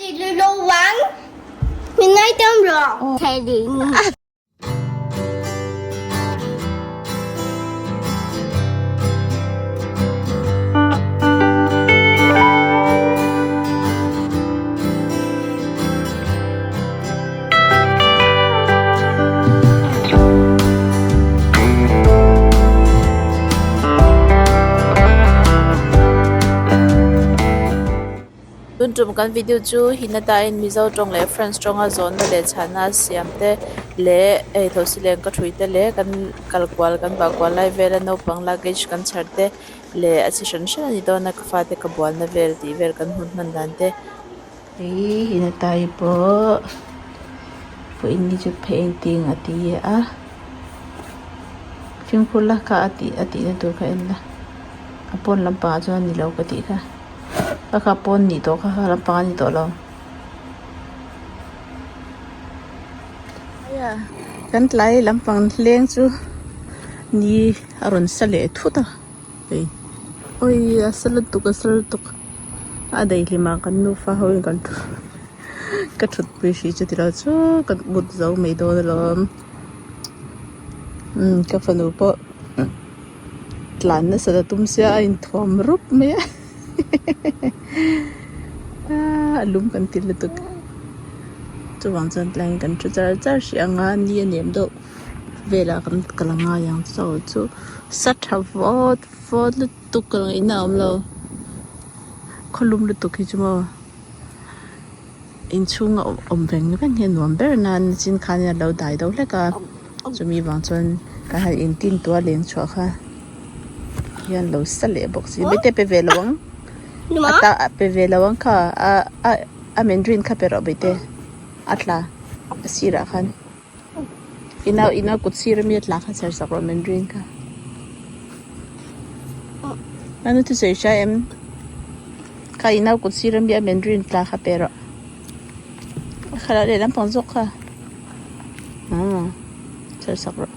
Min ngaidam rawh. Theiling. Tun tum kan video chu Hinata in Mizo tawng leh French tawnga zawnna leh chhana siam te leh hei thosi leng ka thui te leh kan kal kual kan vah kual lai vela naupang luggage kan chhar te leh a chi hran hran a ni dawn a ka fate ka bualna vel tih vel kan hun hman dan te. Hei Hinatai pawh vawiin ni chu painting a ti a fimkhur la kha a tih a tihna tur kha en la a pawn lampangah chuan a ni lo ka tih kha kha kha pawn nih tawh kha kha lampang a ni tawh lo. Kan tlai lampang leng chu ni a rawn sa leh thut a. Hei awi a sa lutuk a sa lutuk a daihlim ah kan nufa ho in kan thu ka thut pui hrih chu tilo chu ka mut zo mai dawn alawm umm ka fanu pawh tlan nasa ta tum sia a inthuam rup mai a a lum kan ti lutuk chuvang chuan tlaiin kan thu char char hrih ang a ni a nem deuh. Velah kan kal a ngai ang chaw chu sa tha vawt vawt lutuk ka ngaihna a awm lo khawlum lutuk hi chu maw inchhung a awm veng veng hi a nuam ber nan chin khan in a lo dai deuh hlek a chumi vang chuan ka han in tin tua leng chhuah kha hian lo sa leh bawk si bete pe ve lo ang a ta pe ve lo ang kha a a a mandarin kha pe rawh bete a tla a sirah khan. Ina ina kut sir ami a tla kha chher sak rawh mandarin kha. Anu thusawi hria em? Kha ina kut sir ami a mandarin tla kha pe rawh. Kha lah leh lampang zawk kha. Ah chher sak rawh.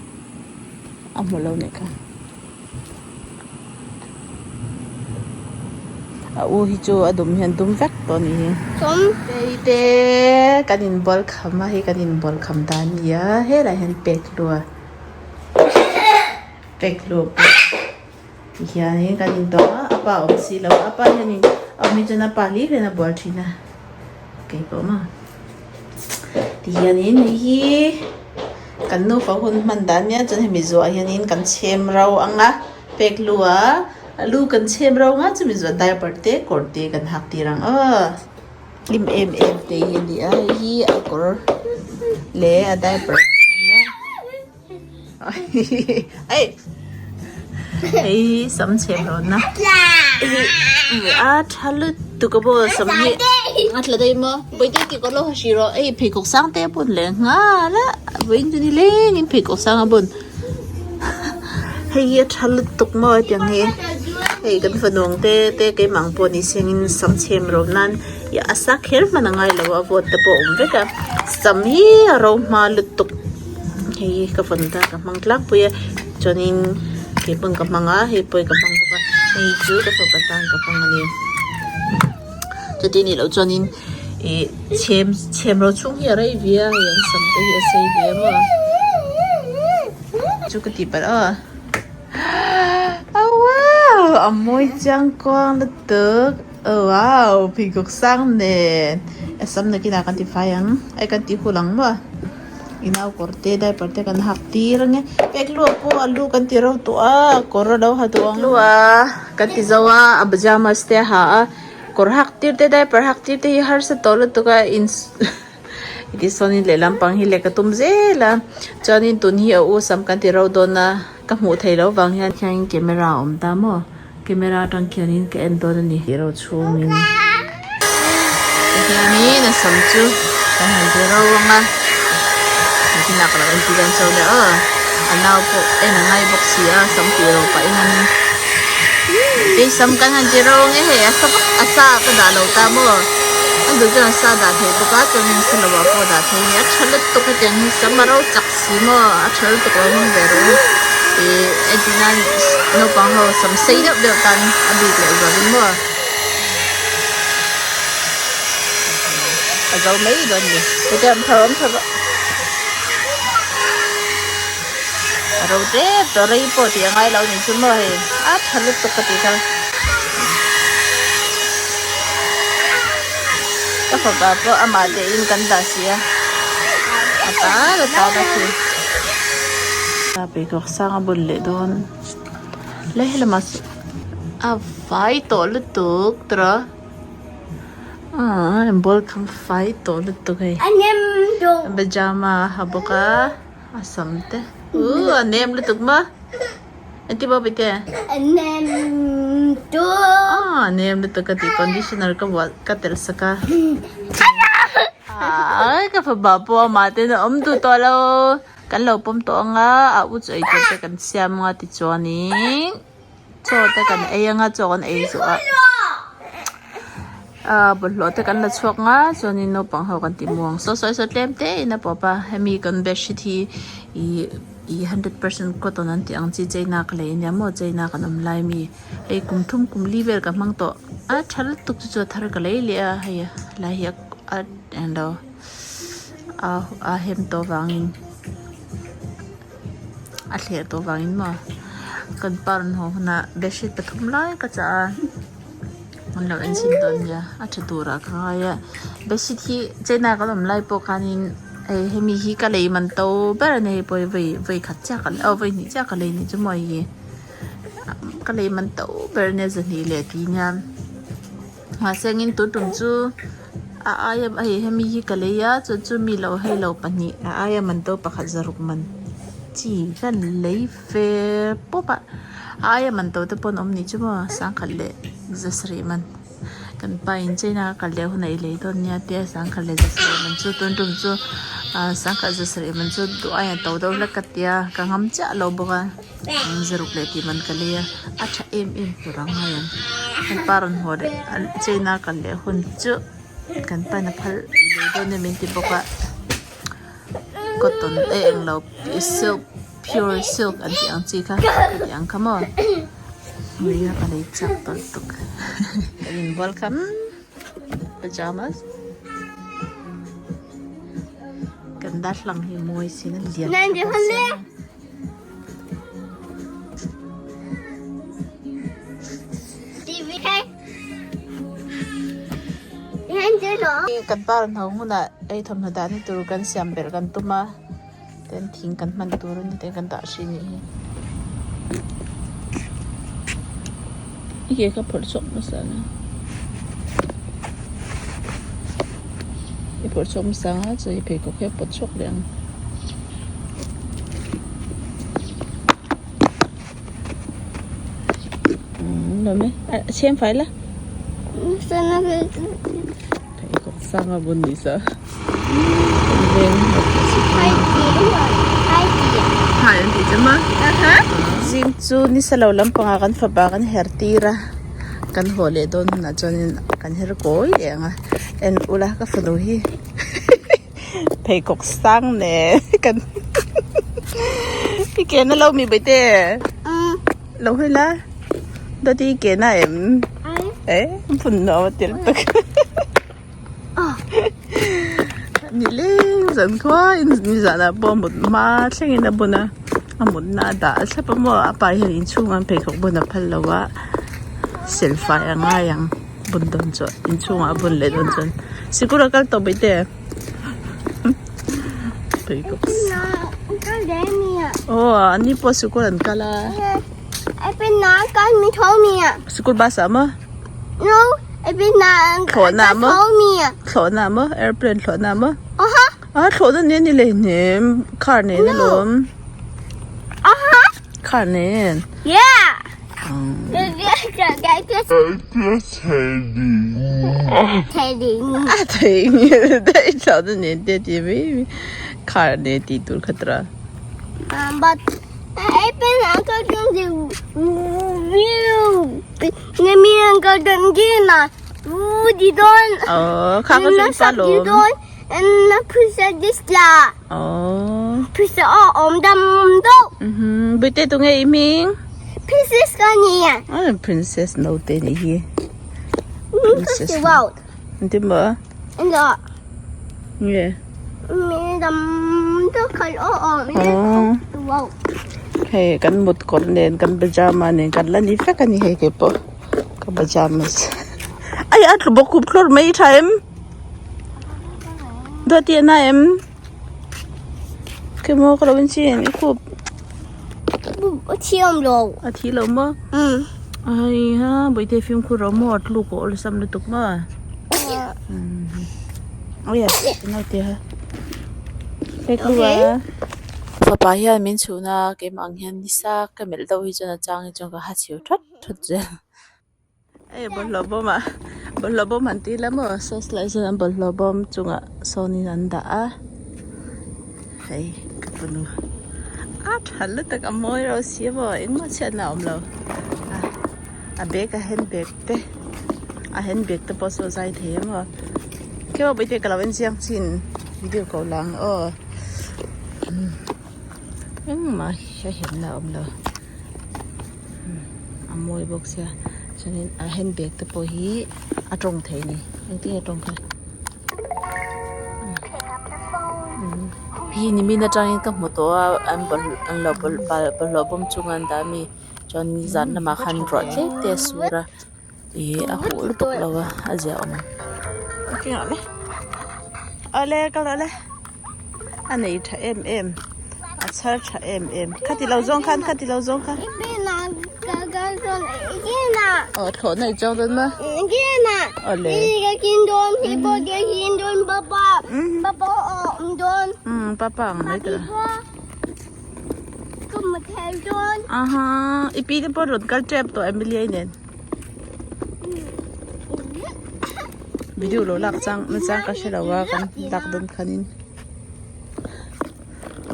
A hmu lo nih kha. A u hi chu a dum hian dum vek tawh a nih hi. Tei te kan inbual kham a hei kan inbual kham dan a ni a helaiah hian pek lua pek lua pawh ti hianin kan intawm a a pa awm si lo a a pa hianin a awm hi chuan a pa hlir hian a bual thin a keipawh maw ti hianin hei hi. Kan nufa hun hman dan nia chuan hemi zuah hianin kan chhem ro ang a, pek lu a, a lu kan chhem ro ang a chumi zuah diaper te kawr te kan hak tir ang aw. Hlim em em te hi a ni a, hei hi a kawr leh a diaper a nia. Hei hi sam chhem rawn na a tha lutuk a maw sam hi a tla daih maw bawihte tih kawr lo ha hrih rawh hei pheikhawk sang te a bun leh nghal a vawiin chu nileng in pheikhawk sang a bun hei hi a tha lutuk maw hetiang hi hei kan fanu ang te te keimah ang pawh ni sengin sam chhem rawh nan a sa kher hman a ngai lo a vawt te pawh a awm vek a sam hi a ro hma lutuk. Hei hi ka fanu tan ka hmang tlangpui a chuanin kei pawn ka hmang a hei pawh hi ka hmang bawk a hei chu ka fapa tan ka hmang a ni chuti nih loh chuanin ih chhem chhem ro chhung hi a rei ve a hei an sam te hi a sei ve a maw chu ka tih palh a wow a mawi chiang kuang lutuk wow pheikhawk sang nen a sam nakinah kan ti fai ang ai kan ti hul ang maw. I nau kawr te diaper te kan hak tir ange pek luah pawh a lu kan ti ro tawh a kawr a lo ha duh ang luah a kan ti zo a a pajamas te a ha a kawr hak tir te diaper hak tir te hi harsa tawh lutuk a in iti sawn in lehlam pang hi leh ka tum zel a chuanin tun hi a u sam kan ti ro dawn a ka hmuh theih loh vang hian hian camera a awm ta maw camera atang khianin ka en dawn a ni tih ro chhungin tihianin a sam chu kan han ti ro ang a nakinah ka lo entir dawn chauh leh aw a nau pawh en a ngai bawk si a sam tih ro pahin an hei sam kan han ti ro ang e hei a sa vak a sa ka dah lo ta maw a duh chuan a sa dah thei bawk a chuanin sa lo ah pawh dah thei a ni a tha lutuk hetiang hi sam a ro chak si maw a tha lutuk lo hmang ve rawh u ih entir nan naupang ho sam sei deuh deuh tan a bik leh zualin maw. A zo mai dawn ni. Heti an thar awm thar a. A ro tep tawh rei pawh tih a ngai lo ni chu maw hei. A tha lutuk ka tih kha. Ka fapa pawh amah te in kan dah si a. A tal a tal a khi. A pheikhawk sang a bun leh dawn. Le helamah saw a fai tawh lutuk tawh a. Aaa ball kham fai tawh lutuk hei pajama a ha bawk a a sam te uuh a nem lutuk maw engtin maw bawihte aaa a nem lutuk ka tih conditioner ka bual ka telh sak a aaa ka fapa pawh amah ten a awm duh tawh lo kan lo pawm tawh ang a a u chu eitur te kan siam ang a tichuanin. Chaw te kan ei anga chaw kan ei zawh ah ah bawlhhlawh te kan la chhuak nga chuanin naupang ho kan ti muang saw sawi saw tlem te in a pawp a hemi kan bedsheet hi ih ih hundred percent cotton an tih ang chi china ka lei ania maw china kan awm lai mi hei kum thum kum li vel ka hmang tawh a tha lutuk chu chu a thar ka lei leh a hei lai hi a englo a hem tawh vangin. A thler tawh vangin maw kan pa rawn haw hunah bedsheet pathum lai ka chah a an lo en chhin dawn nia a tha turah ka ngai a bedsheet hi china kan awm lai pawh khanin hei hemi hi ka lei man to ber a ni hei pawh hi vawi vawi khat chiah ka aw vawi hnih chiah ka lei ni chu maw hei hi ka lei man to ber a nia zahnih leh ti nia mahse engin tun tum chu. A aia hei hemi hi ka lei a chuan chu mi lo hei lo pahnih a aia man to pakhat zaruk man chi hian lei fe pawp a a aia man to te pawh an awm nih chu maw sangkhat leh zasarih man kan pa in china a kal leh hunah i lei dawn nia tia sangkhat leh zasarih man chu tun tum chu ah sangkhat zasarih man chu duh aiin a to deuh hlek ka tia ka ngam chiah lo bawk a zaruk leh tih man ka lei a a tha em em tur ang ngai ang kan pa rawn haw leh china a kal leh hun chu kan pa in a phal lei dawn em min ti bawk a cotton e englo silk pure silk an tih ang chi kha tih ang kha maw hmui a ka lei chak tawlh lutuk ka inbual kha pajamas kan darthlalang hi mawi sin a lian tha bawk sia. Kan pa rawn ho hunah ei thawmhnaw dahna tur kan siam belh kan tum a tin thing kan hman tur a ni te kan dah hri nih hi. I ke kha phawrh chhuak hmasa la i phawrh chhuak hmasa ang a chuan i pheikhawk hi a pawt chhuak leh ang. Nuam e a chhem fai la pheikhawk sang a bun ni sa hai an tih chem a zing chu ni sa lo lampangah kan fapa kan her tir a kan haw leh dawn hunah chuanin kan her kawi leh ang a en ula ka fanu hi. Pheikhawk sang nen kan i ke na lo mi baite lo hawi la dawt i ke na em e phun no tel tak ni leng zan khua in ni zan ah pawh mut hma thleng in a bun a a mut na a dah thlap a maw a pa hian inchhung ah pheikhawk bun a phal lo a silfai a ngai ang. Bun dawn chuan inchhungah a bun leh dawn chuan sikul a kal tawh mai te aw an ni pawh sikul an kal a sikul bus ah maw thlawhna ah maw thlawhna ah maw airplane thlawhna ah maw a thlawhna nen a ni hleinem car nen alawm car nen. A theihnghilh daih thlauh na nen te ti mai mai car nen tih tur kha tura. Aww kha kha chu i pa lawm. Aww. Bute tunge i hming? Princess ka ni a. Ah, princess note ni hi. Princess world. Ndi mo? Ndo. Nge? Hei kan mut kawr nen kan pajama nen kan la ni vek a ni hei keipawh ka pajamas ai a tlu bawk khup thlawr mai tha em duati a na em kemaw ka lo en chin i khup a thi lo maw ai ha bawihte fimkhur rawh maw a tluk a awlsam lutuk maw. Fapa hian min chhun a keimah ang hian nisa ka melh deuh hi chuan a chang hi chuan ka ha chhiu that that zel. Hei bawlhhlawh bawm ah bawlhhlawh bawm han ti ila maw sauce lai chuan an bawlhhlawh bawm chungah sawnin an dah a hei ka fanu a tha lutuk a mawi reuh si a maw engmah chhiatna a awm lo a bag a handbag te a handbag te pawh saw zai thei a maw keuh pawh te ka lo en chiang chin video ko lang aw engmah hi a him na a awm lo a mawi bawk sia chuanin a handbag te pawh hi a tawng thei a ni engtin nge a tawng kha hi nimin atangin ka hmu tawh a an bawlhhlawh bawm chunga an dah ami. Chuan zan lamah khan ruah tlem te a sur a ih a huh lutuk lo a a zia awm Awle kal rawh le a nei tha em em a chhar tha em em khati lo zawng khan khati lo zawng khan aw thlawhna i chuang dawn maw awle umm papa ang mai tawh. Aha i pi te pawh rawn kal tep tawh Emily nen video lo lak chang na chang ka hre lo a kan lak dawn khanin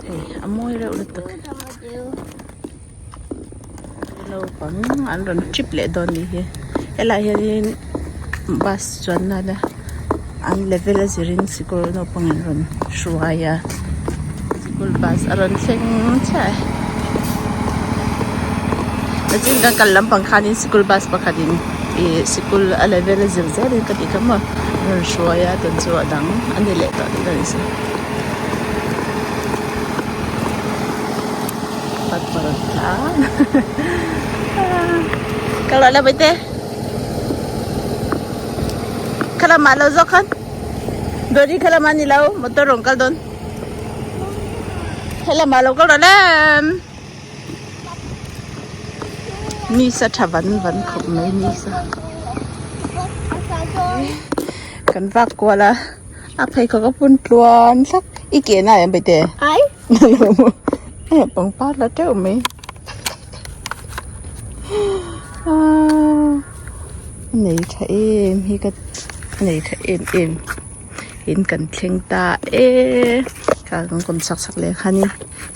hei a mawi reuh lutuk naupang an rawn trip leh dawn nih hi helaiah hianin bus chuan nana an level a zirin sikul naupang an rawn hruai a sikul bus a rawn thleng chiah e nichin kan kal lampang khanin sikul bus pakhatin ih sikul a level a zir zelin ka tih kha maw a rawn hruai a tun chu a dang a ni leh tawh tih ka ni si. Kal rawh le Bawihte. Khalamah lo zawk khan. Dawri khalamah ni lo motor rawn kal dawn. Helamah lo kal rawh le. Ni sa tha van van khawp mai ni sa. Kan vak kual a. A pheikhawk a phun tluan thlap i ke na em Bawihte. Ai. Hei pangpar la teuh mai. Aaa a nei tha em hi ka nei tha em em in kan thleng ta e car kan kawm chak chak leh khanin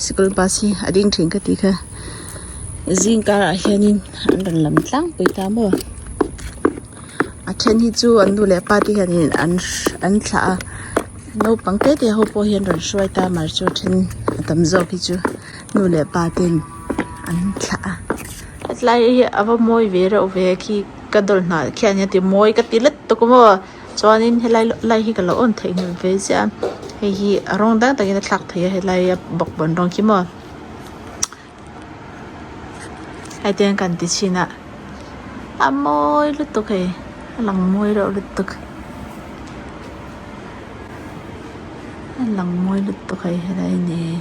sikul bus hi a ding thin ka tih kha zing karah hianin an rawn lam tlangpui ta maw a then hi chu an nu leh pa te hianin an an thlah a naupang te te ho pawh hian rawn hruai ta mar chu a then a tam zawk hi chu nu leh pa ten an thlah a hetlai hi a va mawi ve reuh ve khi ka dawlh hnah khian hian ti mawi ka ti let tawk a maw chuanin helai lai hi ka lo awn theih hmel ve chiah a hei hi a rawng dang takin a thlak theih a helai a bawkbawn rawng khi maw hei te hian kan ti chhin a a mawi lutuk hei a lang mawi reuh lutuk a lang mawi lutuk hei helai nen.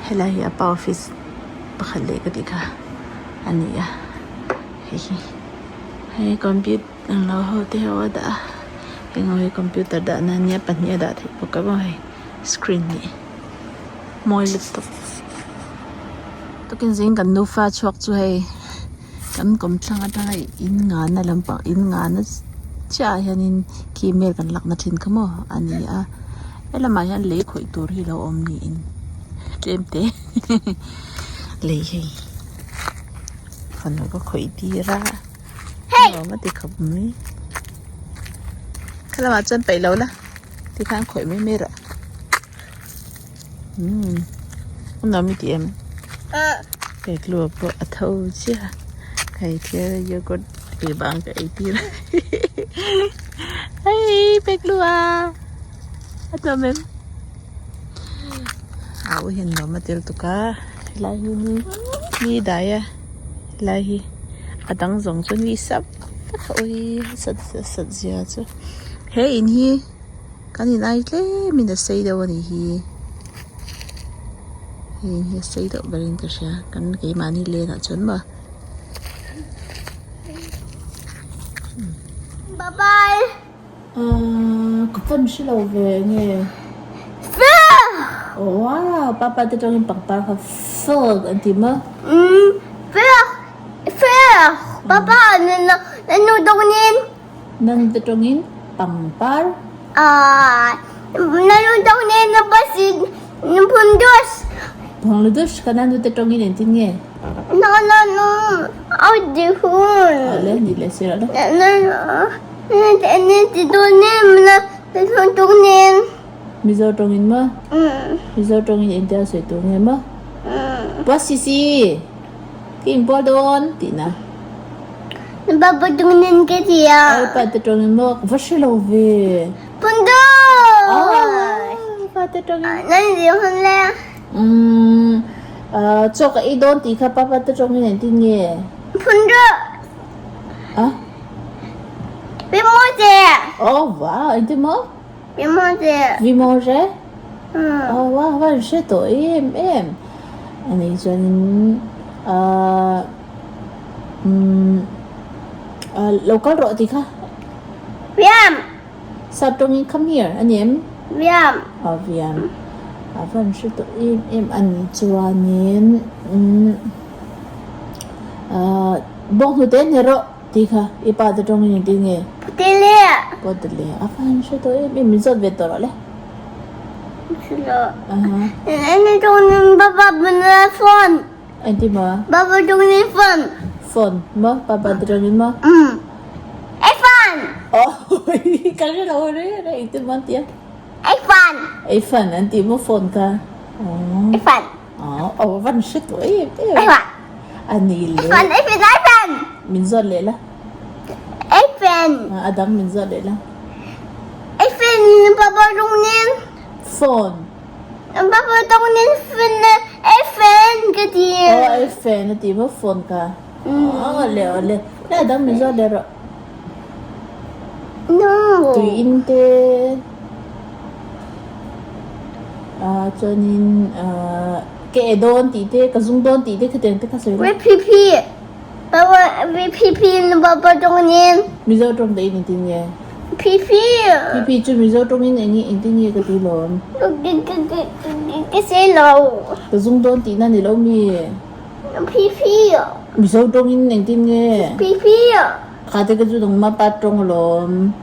Helai hi a pa office pakhat leh ka tih kha a ni a hei hi hei computer englo ho te ho a dah a heng ho hi computer dah na ania pahnih a dah theih bawk a maw hei screen hi mawi lutuk tukin zing kan nufa chhuak chu hei kan kawmthlang atanga in ngana lampang in ngana chiah ah hianin khi email kan lakna thin kha maw a ni a. Helamah hian lei khawih tur hi lo awm niin tlem te lei hei fanu ka khawih tir a nuam a ti khawp mai helamah chuan peih lo la tikhan khawih mai mai rawh umm a nuam i ti em pekhlûa pawh a tho chiah a hei thil yogurt ei bang ka ei tir a hei pekhlûa. A nuam em? A u hian nuam a tel tuk a helai hi ni ni dai a helai hi a dang zawng chu ni sap vek a ui sat sat zia chu he in hi kan in ai tlem in a sei deuh a nih hi he in hi a sei deuh ber in ka hria kan keimahni len ah chuan maw. Bye bye. Ahh ka fan hre lo ve nge. Frog. Wow papa te tangin pangpar kha frog an ti maw? Umm frog frog papa na nu tawngin. Na nu te tawngin pangpar. Ahh na nu tawngin na pasi na phundush. Phungludush ka na nu te tawngin engtin nge? Na na nu au ti hun. Awle ni leh sir awle. Na na Mizo tawngin maw? Mizo tawngin engtia sawi tur nge maw? Puat si si! Ka inpual dawn tihna. Papa tawngin ka ti a. Ai pa te tawngin maw? Ka va hre lo ve. Pundo! Pa te tawngin. Nan zir hun le. Umm chaw ka ei dawn tih kha papa te tawngin engtin nge? Pundo! A. Vimoje. Oh wow, engtin maw? Vimoje. Vimoje? Oh wow, va an hre tawh em em. Ani chuanin ah umm ah lo kal rawh tih kha. Viam. Sap tawngin come here a ni em? Viam. Oh viam. A va an hre tawh em em ani chuanin umm ah bawnghnute ni rawh tih kha i pa te tawngin engtin nge? Putele. Putele a va an hre tawh em em min zawt ve tawh rawh le. Silo. Ani tawngin papa bula phone. Engtin maw? Papa tawngin phone. Phone maw? Papa te tawngin maw? Umm. Ei phone. Oh ka hre lo reng reng engtin maw an ti a? Ei phone. Ei phone an ti maw phone kha? Ei phone. Oh oh van hre tawh em em. Ei phone. A ni le. Ei phone ei phone ei phone. Min zawt leh la. Ei phone. A dang min zawt leh la. Ei phone papa tawngin. Phone. Papa tawngin phone ei phone ka ti. Oh ei phone a ti maw phone kha. Aw le aw le. Le a dang min zawt leh rawh. No. Tui in te ah chuanin ah ka e dawn tih te ka zum dawn tih te khatiang te kha sawi rawh. VPP. Papa VPP in papa tawngin. Mizo tawng te in engtin nge? PP. PP chu Mizo tawngin eng engtin nge ka ti lawm? Ka sawi lo. Ka zum dawn tihna ni lo mi? Pipi. Mizo tawngin engtin nge? Pipi. Kha te ka chu nangma pa tawng alawm.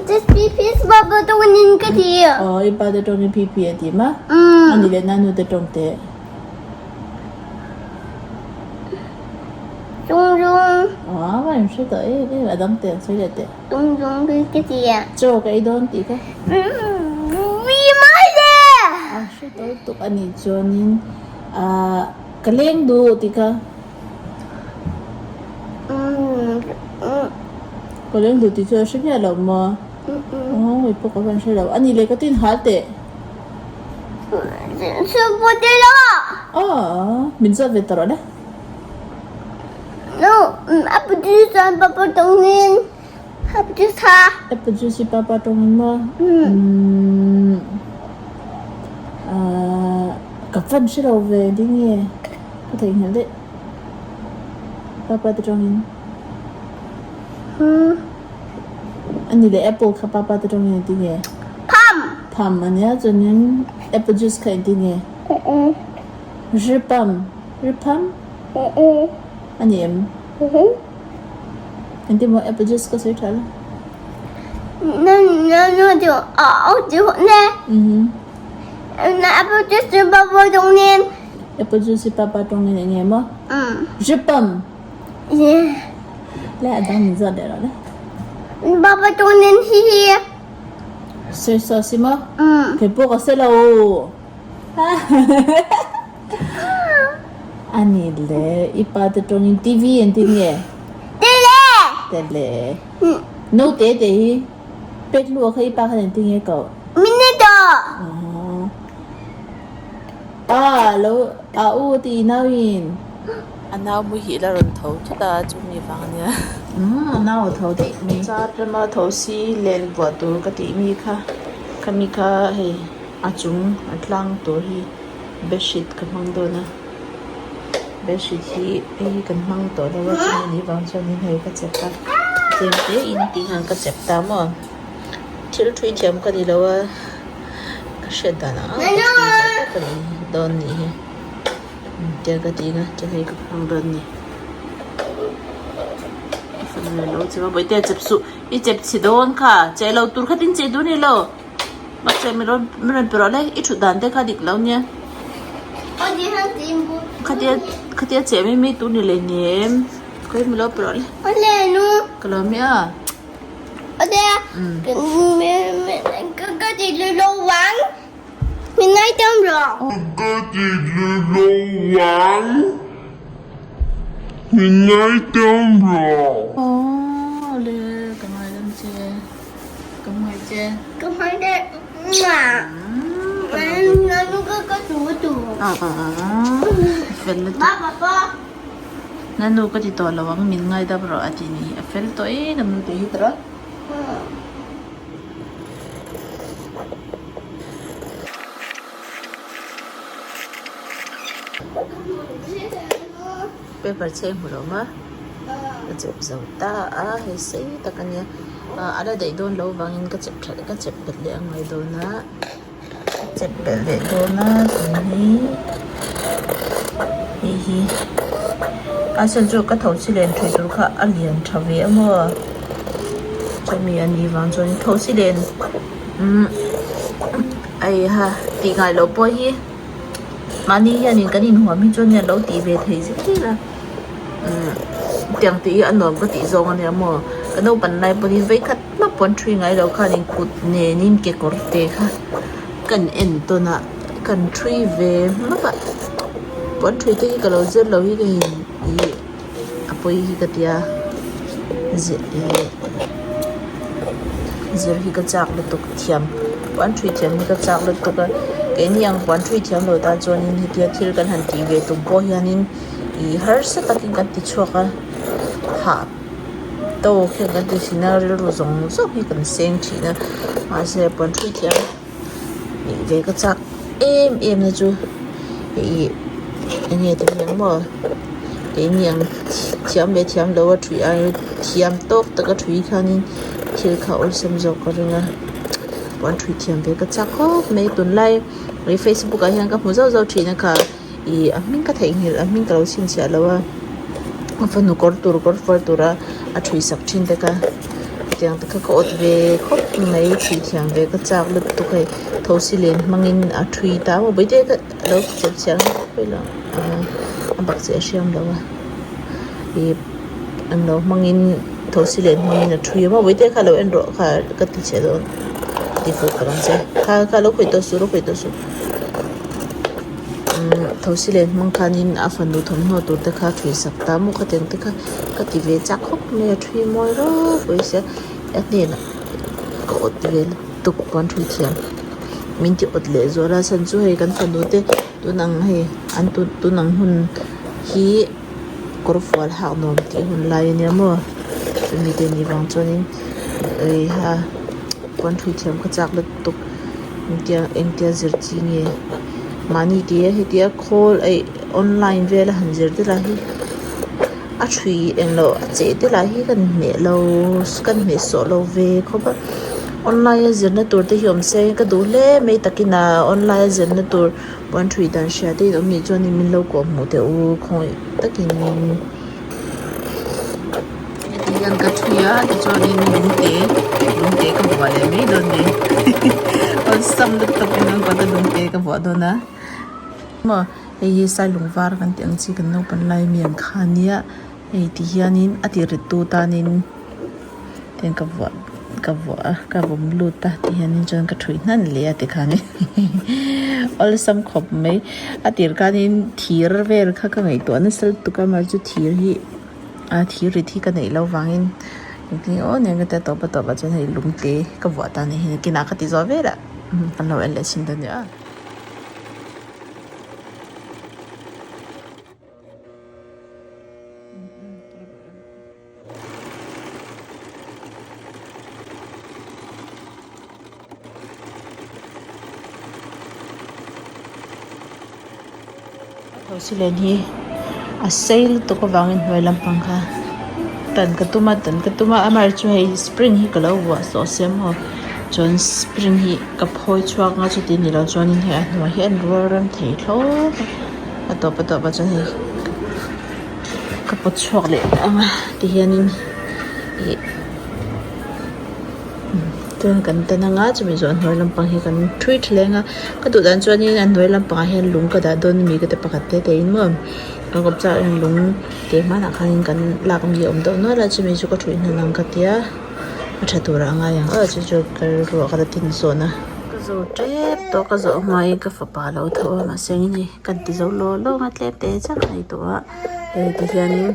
Just pipi baba tawngin ka ti. Aw i pa te tawngin pipi a ti ma? Ani leh nanu te tawng teh. Dung dung. Aw a in hre tawh em em a dang teh an sawi leh teh. Dung dung ka ti. Chaw ka ei dawn tih kha. Vi mai le. A hre tawh lutuk a nih chuanin. Ahh ka leng duh tih kha. Ka leng duh tih chu a hre miah lo maw? Aw hei pawh ka van hre lo. A nih leh ka tin hal teh. Aw min zawt ve tawh rawh le. Apple juice hi papa tawngin maw? Umm ahh ka fan hre lo ve ding nge ka theihnghilh daih papa te tawngin a ni leh apple kha papa te tawngin engtin nge? Pham a nia chuanin apple juice kha engtin nge? Ripam Ripam a ni em? Engtin maw apple juice ka sawi tha la. Apple juice hi papa tawngin eng nge maw? Ripam. Le a dang min zawt leh rawh le. Papa tawngin hi hi. Soy sauce hi maw? Kei pawh ka se lo. A ni le, i pa te tawngin TV engtin nge? Tele! Tele. Naute te hi pek luh kha i pa khan engtin nge koh? Mini! Pa lo a u ti nau in. A nau muhil a rawn tho thut a chumi vang ania. Umm a nau a tho daih mai. Char lama tho si len buah tur ka tih mi kha khami kha hei a chung a tlang tur hi bedsheet ka hmang dawn a bedsheet hi hei hi kan hmang tawh lo a chumi nih vang chuanin hei ka chep a tlem te in tih khan ka chep ta maw thil thui thiam ka ni lo a. Ka hriat dan ang ang ka tih ve tawp a nih dawn nih hi tia ka ti na chuan hei ka hmang dawn a ni lo chep a bawihte a chep suh i chep chhe dawn kha che lo tur khatin che duh a ni lo mahse min rawn min rawn pe rawh le i thut dan te kha dik lo nia khatia khatia che mai mai tur ni leh nem khawi min lo pe rawh le ka lo mi a. Aw le ka ngai lam che ka hmangaih che fel lutuk. Na nu ka ti tawh lo ang min ngaidam rawh a ti ni a fel tawh e ka nu te hi tawh. Paper chhe hmu lo ma ka chep zo ta a hei sei tak a nia a la daih dawn lo vangin ka chep that ka chep belh leh a ngai dawn a. Chep belh leh dawn a tun hi hei hi a chhan chu ka tho chi len thui tur kha a lian tha ve a maw chumi a nih vang chuan tho chi len umm eiha tih ngai loh pawh hi mahni hianin kan inhuam hi chuan hian lo tih ve thei zel a umm tiang tih hi a nuam ka tih zawng a nia maw ka naupang lai pawhin vei khat. Hma pawn thui ngai lo khanin kut nenin kekawr te kha kan en tawn a kan thui ve hmak a pawn thui te hi ka lo zir lo hi ka in ih a pawi hi ka tia ih zir hi ka chak lutuk thiam puan thui thiam hi ka chak lutuk a keini ang puan thui thiam lo tan chuanin hetia thil kan han tih ve tum pawh hianin ih harsa takin kan ti chhuak a hah. Tawk hian kan ti thin a rilru zawng zawng hi kan seng thin a mahse puan hrui thiam nih ve ka chak em em na chu ih eng nge ti ang maw keini ang thiam leh thiam lo a thui ai thiam tawk taka thui khanin thil kha awlsam zawk ka ring a puan hrui thiam ve ka chak khawp mai tunlai facebook ah hian ka hmu zauh zauh thin a kha. Ih a hming ka theihnghilh a hming ka lo chhinchhiah lo a a fanu kawr tur kawr fual tura a thui sak thin te kha tiang te kha ka awt ve khawp mai thui thiam ve ka chak lutuk hei thosi len hmangin a thui ta maw bawihte ka lo chep chhiar ang a bak chiah a hriam lo a ih an lo hmangin thosi len hmangin a thui a maw bawihte kha lo en rawh kha ka ti chhe dawn ti fuh ka rawn che kha kha lo khawih tawh suh lo khawih tawh suh. Thosi len hmang khanin a fanu thawmhnaw tur te kha a thui sak ta maw khatiang te kha ka ti ve chak khawp mai a thui mawi ropui sia a hnenah ka awt ve lutuk puan thui thiam min ti awt leh zual a chhan chu hei kan fanu te tun ang hei an tun ang hun hi kawr fual hak nuam tih hun lai ania maw chumi te nih vang chuanin ha puan thui thiam ka chak lutuk. Engtia engtia zir chi nge mahni tia hetia khawl eih online vel a han zir te lah hi a thui englo a cheh te lah hi kan hmeh lo kan hmeh sawh lo ve khawp a online a zirna tur te hi awm se ka duh hle mai takin a online a zirna tur puan thui dan hria te in awm nih chuan min lo kawh hmuh teh u khawngaih takin. Heti hian ka thui a tichuanin lungte lungte ka vuah leh mai dawn ni awlsam lutuk in an kawt a lungte ka vuah dawn a maw hei hi sailung var kan tih ang chi kan naupan lai mi ang kha ania hei ti hianin a ti rit tu tanin tiang ka vuah ka vuah a ka vawm lut a ti hianin chuan ka thui hnan leh a tikhanin awlsam khawp mai a tir khanin thir vel kha ka ngaihtuah nasa lutuk a amaherawhchu thir hi. A thir rit hi ka neih loh vangin engtin nge aw nen ka tia tawp a tawp ah chuan hei lungte ka vuah ta ni hi nakinah ka ti zawh vel ah. Kan lo en leh chhin dawn nia. Thosi len hi a sei lutuk avangin hnuai lampang kha tan ka tum a tan ka tum a amaherawhchu hei spring hi ka lo vuah sawh sia maw chuan spring hi ka phawi chhuak anga chuti ni lo chuanin hei a hnuai hi a rual rem thei thlawt a a tawp a tawp ah chuan hei ka pawt chhuak leh ang a tihianin ih chuan kan tan anga chumi zawh a hnuai lampang hi kan thui tha leng a ka duh dan chuanin a hnuai lampangah hian lung ka dah dawn ami ka ti pakhat te te in maw kan kawp chak in lung te hmanah khanin kan lak ami a awm deuh nual a chumi chu ka thuih hnan ang ka tia a tha turah a ngai ang aw chu chu ka rilru ah ka la tin zawn a. Ka zo tep tawh ka zawh hmain ka fapa a lo tho a mahse engin hei kan ti zo law law ang a tlem te chak a nei tawh a hei tihianin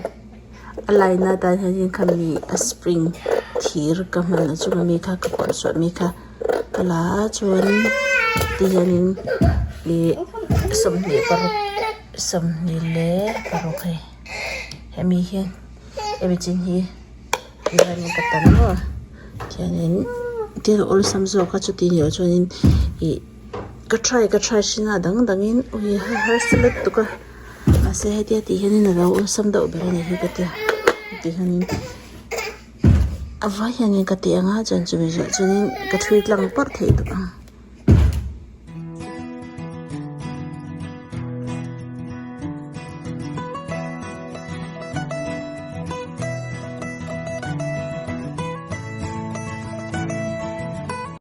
a line na atan hianin khami a spring thir ka hman a chunga mi kha ka pawlh suah mi kha ka la a chuanin tihianin ih 26 26 hei hemi hian hemi chin hi tihianin ka tam maw tihianin thil awlsam zawk a chuti ni loh chuanin ih ka try ka try thin a dang dangin ui harsa lutuk a. Mahse hetia tih hianin a lo awlsam deuh ber a ni hi ka tia tih hianin a vai hianin ka ti ang a chuan chumi zawh chuanin ka thui tlang pawrh thei duh ang.